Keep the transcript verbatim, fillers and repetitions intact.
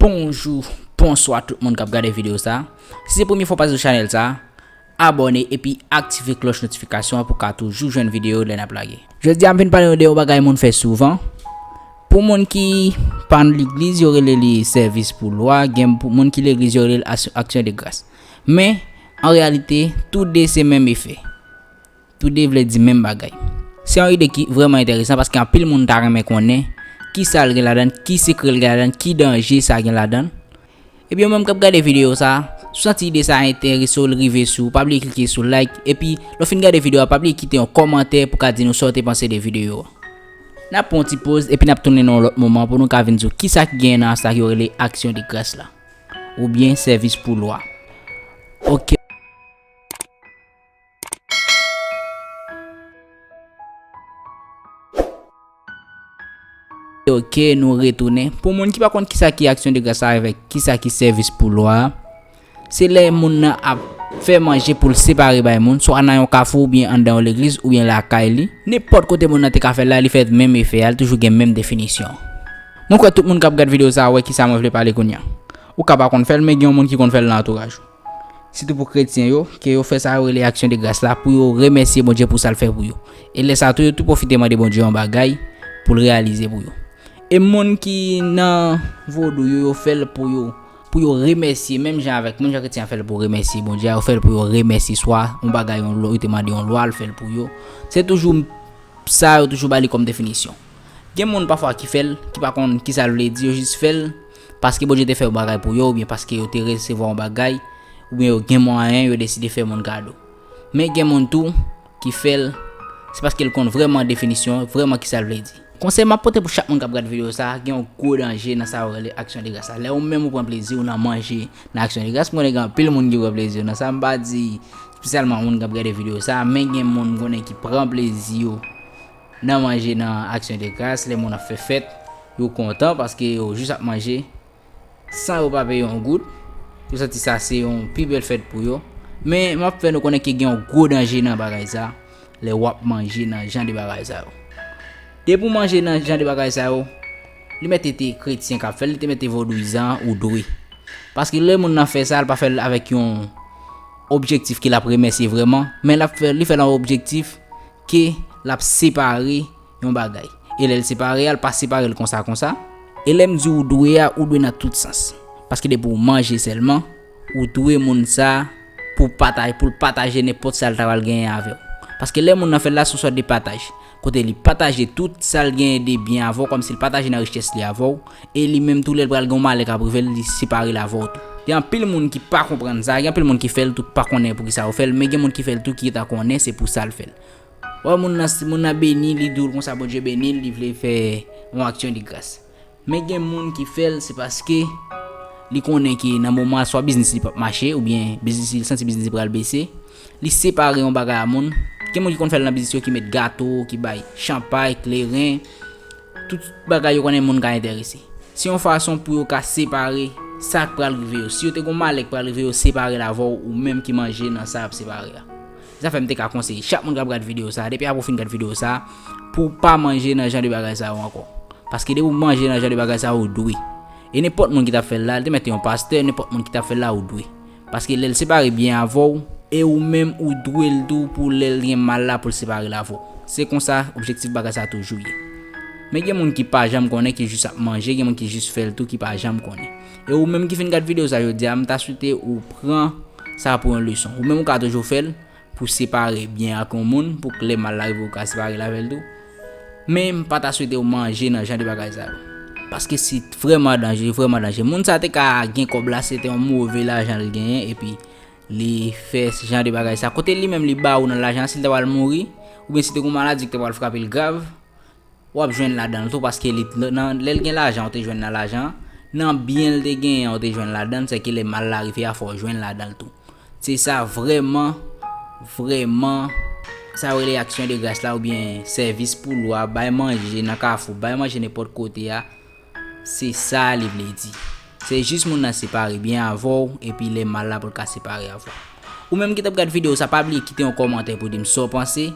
Bonjou, bonswa tout moun k ap gade videyo sa. Si se premye fwa w pase sou chanèl sa, abòne epi aktive klòch notifikasyon an pou w ka toujou jwenn videyo lè n ap lage. Jodi a, m vin pale nou de yon bagay moun fè souvan. Pou moun ki pa nan legliz, yo rele li sèvis pou lwa, gen pou moun ki legliz, yo rele l as-, aksyon de gras. Men, an reyalite, tou de se menm efè. Tou de vle di menm bagay. Se yon ide ki vrèman enteresan paske anpil moun ta renmen konnen ki sa l gen ladan, ki sekrè l gen ladan, ki danje sa gen ladan. Epi ou menm k ap gade videyo sa, si w santi ide sa enterese w, l rive sou ou, pa bliye klike sou like, epi lè w fin gade videyo a, pa bliye kite yon kòmantè pou w ka di nou sa w te panse de videyo a. N ap pran yon ti poz, epi n ap tounen nan yon lòt moman pou nou ka vin di w kisa ki genyen nan sa yo rele aksyon de gras la, oubyen sèvis pou lwa. Oke. Oke, nou retounen. Pou moun ki pa konn kisa ki aksyon de gras la avèk kisa ki sèvis pou lwa a, se lè moun nan ap fè manje pou l separe bay moun, swa nan yon kafou oubyen anndan yon legliz oubyen lakay li. Nenpòt kote moun nan te ka fè l la, li fè menm efè a, li toujou gen menm definisyon. Mwen kwè tout moun k ap gad videyo sa a wè kisa mwen vle pale kounye a. Ou ka pa konn fè l, men gen yon moun ki konn fè l nan antouraj ou. Sitou pou kretyen yo, ke yo fè sa yo rele aksyon de gras la pou yo remèsye Bondye pou sa l fè pou yo. E lè sa a tou, yo tou pwofite mande Bondye yon bagay pou l reyalize pou yo. E moun ki nan vodou yo, yo fè l pou yo, pou yo remèsye, menm jan avèk, menm jan kretyen an fè l pou remèsye Bondye a, yo fè l pou yo remèsye swa yon bagay, yon lwa, yo te mande yon lwa, l fè l pou yo. Se toujou sa, yo toujou ba li kòm definisyon. Gen moun pafwa ki fè l, ki pa konn kisa l vle di, yo jis fè l paske Bondye te fè yon bagay pou yo, oubyen paske yo te resevwa yon bagay, oubyen yo gen mwayen, yo deside fè moun kado. Men gen moun tou ki fè l, se paske l konn vrèman definisyon, vrèman kisa l vle di. Konsèy m ap pote pou chak moun k ap gad videyo sa a, gen yon gwo danje nan sa yo rele aksyon de gras la. Lè ou menm ou pran plezi w nan manje nan aksyon de gras, m konnen gen anpil moun ki pran plezi yo nan sa, m pa di espesyalman moun k ap gade videyo sa a, men gen moun m konnen ki pran plezi yo nan manje nan aksyon de gras, lè moun ap fè fèt, yo kontan paske yo jis ap manje san yo pa peye yon goud. Yo santi sa se yon pi bèl fèt pou yo. Men m ap fè nou konnen ke gen yon gwo danje nan bagay sa, lè w ap manje nan jan de bagay sa yo. Depi w manje nan jan de bagay sa yo, li mèt te kretyen k ap fè l, li te mèt te vodouyizan, ou dwe. Paske lè moun nan fè sa, l pa fè l avèk yon objektif ke l ap remèsye vrèman, men l ap fè, li fè l nan objektif ke l ap separe yon bagay. E lè l separe a, l pa separe l konsa konsa. E lè m di ou dwe a, ou dwe nan tout sans. Paske depi w manje sèlman, ou dwe moun sa pou patay, pou l pataje nenpòt sa l ta pral genyen avè w. Paske lè moun nan fè l la, se yon sòt de pataj. Kote li pataje tout sa l genyen de byen avè w, kòmsi l pataje nan richès li avè w, e li menm tou lè l pral gen yon malè k ap rive l, li separe l avè w tou. Gen anpil moun ki pa konprann sa, gen anpil moun ki fè l tou pa konnen poukisa yo fè l, men gen moun ki fè l tou ki ta konnen se pou sa l fè l. Wè moun nan, moun nan beni, li di w l konsa Bondye beni l, li vle fè yon aksyon de gras. Men gen moun ki fè l, se paske li konnen ke nan moman an, swa biznis li p ap mache, oubyen biznis li, li santi biznis li pral bese, li separe yon bagay a moun. Gen moun ki konn fè l nan biznis yo, ki met gato, ki bay chanpay, kleren, tout bagay yo konnen moun ka enterese. Se yon fason pou yo ka separe sa k pral rive yo. Si yo te gen yon malè k pral rive yo, separe l avè w, ou menm ki manje nan sa y ap separe a. Sa fè m te ka konseye chak moun k ap gad videyo sa, depi apre w fin gad videyo sa, pou w pa manje nan jan de bagay sa yo ankò. Paske depi w manje nan jan de bagay sa yo, ou dwe. E nenpòt moun ki t ap fè l la, li te mèt te yon pastè, nenpòt moun ki t ap fè l la, ou dwe. Paske lè l separe byen avè w, e ou menm ou dwe l tou pou lè l gen mal la pou l separe l avè w. Se konsa objektif bagay sa toujou ye. Men gen moun ki pa janm konnen, ki jis ap manje, gen moun ki jis fè l tou ki pa janm konnen. E ou menm ki fin gad videyo sa jodi a, m ta swete ou pran sa pou yon leson. Ou menm ou ka toujou fè l pou separe byen ak yon moun, pou k lè mal la rive ou ka separe l avè l tou. Men m pa ta swete w manje nan jan de bagay sa yo. Paske se vrèman danje, vrèman danje. Moun sa te ka gen kòb la, se te yon move lajan l genyen, epi li fè jan de bagay sa. Kote li menm li ba ou nan lajan, si l ta pral mouri, oubyen si te gen yon maladi ki ta pral frape l grav, w ap jwenn ladan l tou, paske li, nan, lè l gen lajan, ou te jwenn nan lajan, nan byen l te genyen, ou te jwenn ladan l, sèke lè mal la rive a, fò w jwenn ladan l tou. Se sa vrèman, vrèman, sa yo rele aksyon de gras la, oubyen sèvis pou lwa, bay manje nan kafou, bay manje nenpòt kote a, se sa li vle di. Se jis moun nan separe byen avè w, epi lè mal la pou l ka separe avè w. Ou menm ki t ap gad videyo sa, pa bliye kite yon kòmantè pou di m sa w panse.